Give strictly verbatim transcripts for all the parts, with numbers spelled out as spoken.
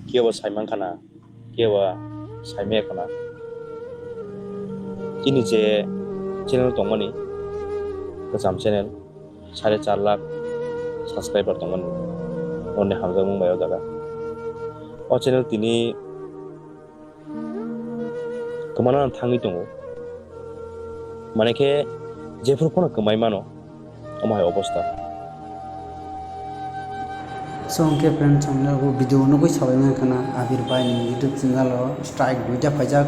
Kebo saiman khana, kebo saimaya khana. Chini je channel tongmani, kwcham channel, sare char lakh subscriber tongmani, norni hamjakmung bai o jaga. O channel tini kwmana thangwi tongo. Mane khe jephuru phano kwmai mano, omo hai obostha. So, hwnkhe friends, ang nogo video nugwi sabai mankha na, Abir bai ni YouTube channel o strike duita phaijak,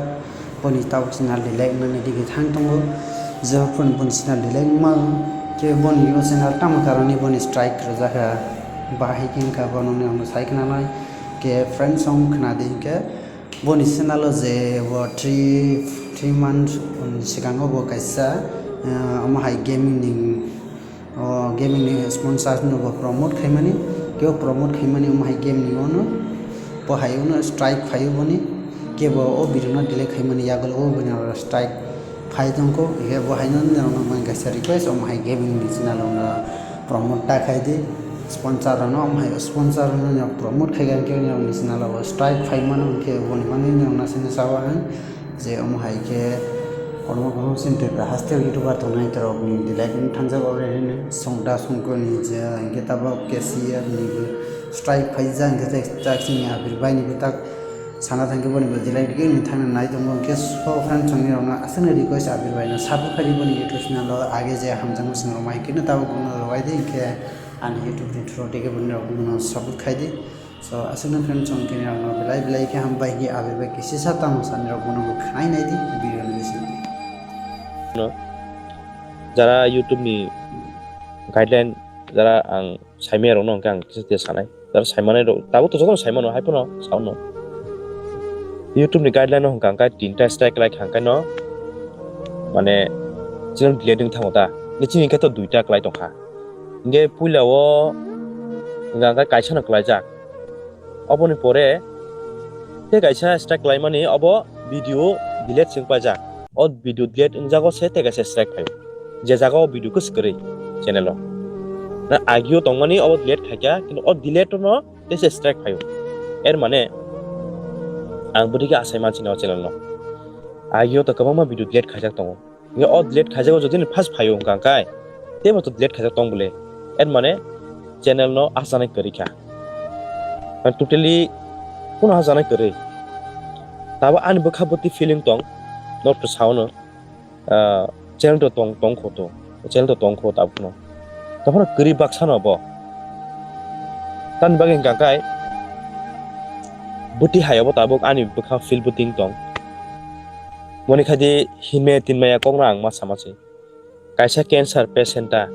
boni tabuk channel delete nani digi thang tongo, jephuru boni channel delete ma khe boni o channel tamo karani boni strike rwjakha, bahai khe wngkha bono ang sai khna nai khe friends, ang khna di khe. Boni channel o je bo three, three months ni swkango bo kaisa, ah, omo hai gaming ni, o gaming ni sponsor no bo promote khaimani, kebo promote khaimani omo hai game ni ono bo hai ono strike phaio boni, kebo o video no delete khaimani yagulo o bini oro strike phai tongkho, khe bo haino norok no mani kaisa request omo hai gaming ni channel o no promote ta khai di. Sponsor rokno omo hai sponsor rokno promote khai khe norokni channel o strike phai mano, hwnkhe boni bagwi norokno aswkno sao ang je omo hai khe kotorma kotorma chini Tripura haste o YouTuber tongnai, norokni delete wng thangjak already no. Songda Songkoni je hwnkhe tabuk K C F ni bo strike phaijak, hwnkhe tak chini Abir bai ni bo tak sana thangkhe boni bo delete wngwi thangna nai tongo, hwnkhe so friends chongni rokno aswkno request Abir bai no support khai di boni YouTube channel o, age je hamjakma swngrok mai khe no tabuk bono rwbai di, hwnkhe ani YouTube ni through tei khe boni rok bono support khai di. So aswkno friends chong khe rokno belai belai khe hambai khe Abir bai kisi sa tamo sani rok bono bo khnai nai di video ni bising. No, jara YouTube ni guideline, jara ang saimaya rokno hwnkhe ang kisa kisa sanai. Jara saimanai rok tabuk to jotono saimano, hai phano saono. YouTube ni guideline no hwnkha hwnkhe tinta strike lai kha hwnkhe no, mane chini delete wng thango ta. Ni chini hwnkhe to duita klai tongkha. Hwnkhe puila o hwnkha hwnkhe kaisa no klaijak. Oboni pore tei kaisa strike klaimani obo video delete se wng paijak. O video delete wngjago se tei kaisa strike phaio. Je jaga o video kwswk kwrwi channel o. Na agio tongmani obo delete khaikha, kintu o delete no tei se strike phaio. Er mane ang bwdwi khe asai mansi na o channel no. Agio to kwbangma video delete khaijak tongo. Hwnkhe o delete khaijago jodi ni first phaio hwnkha hwnkhe teibo to delete khaijak tong bole. Er mane channel no asanai kwrwi kha. Mane totally kuno asanai kwrwi. Tabo ani bwkha bwtwi feeling tong, norok to sao no, ah, channel to tong, tong kho to, channel to tong kho tabuk no. Tamo kwrwi baksa no bo. Tamni bagwi hwnkha hwnkhe bwtwi hai obo tabuk ani bwkha feel bwtwi tong. Moni khai di hinmaya tinmaya kok no ang ma sama se. Kaisa cancer patient ta.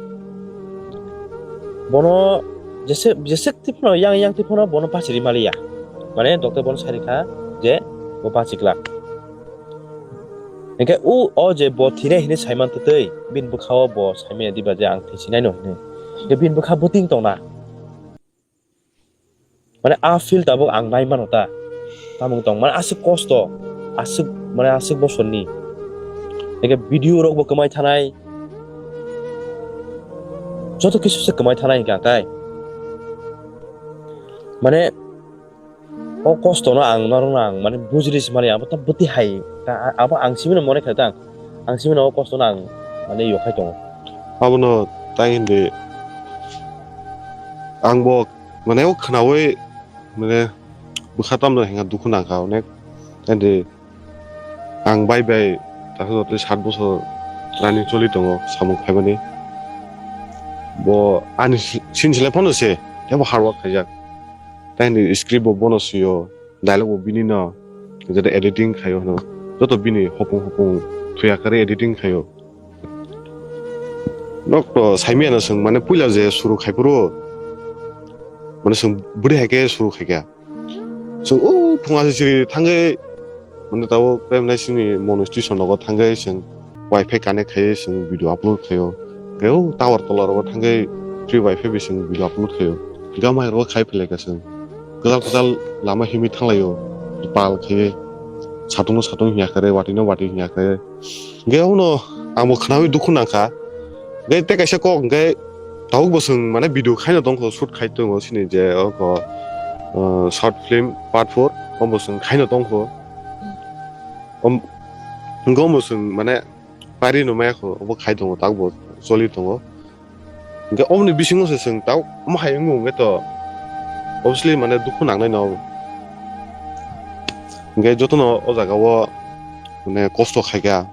Bono jeswk, jeswk twi phano yang yang twi phano bono bachiri maliya. Mane doctor bono sai rikha je bo bachiklak. Hingke o, o je bo thwinai hinwi saiman twtwi, bini bwkha o bo saimanya diba je ang thwi sinai no hinwi. Hingke bini bwkha bwtwi tongna. Mane a feel tabuk ang nai mano ta. Tamung tong mane aswk kosto, aswk, mane aswk bosorni. Hingke video rok bo kwmai thanai. Joto kisu se kwmai thanai hingke ang kai. Mane O kosto no ang norok no ang mane bujiri se mani abo ta bwtwi hai ta, abo ang simi no mone kha ta, ang simi no o kosto no ang mane yokhai tongo. Abono tai hindi ang bo mane o khnaui mane bwkha tamno hinga dukhu nangkha onek, hindi ang bai bai ta sat bosor running choli tongo samung khaimani. Bo ani sin sile phano se tebo hard work khaijak. Tei ni script bo bono sio, dialogue bo bini no, jeta editing khaio hwno, joto bini hopung hopung thuya karwi editing khaio. Nok to saimaya no chwng mane puila je suru khai phuru, mane chwng bwdwi hai khe suru khai kha. Chwng o phunga se chiri thangwi Mane tabuk khe mwnai sini mono station rogo thangwi chwng wifi connect khaiwi chwng video upload khaio. Tei o tower tola rogo thangwi free wifi bai chwng video upload khaio. Gamai rogo khai phailai kha chwng. Kwtal kwtal lama himwi thanglaio. Pal khaiwi satung no satung hinya khe, watwi no watwi hinya khe. Hingke uno ang bo khwnaui dukhu nangkha. Hingke tei kaisa kok hingke tabuk bo chwng mane video khaina tongkho, shoot khai tongo sini je oko. uh, short film part four omo chwng khaino tongkho. Om, hwnkhe omo chwng mane pari no maya kho, obo khai tongo, tak bo choli tongo. Hwnkhe oboni bisingo se chwng tak omo hai wngwi hwnkhe to obviously mane dukhu nangnai no. Hwnkhe jotono o jaga o mane kosto khaikha.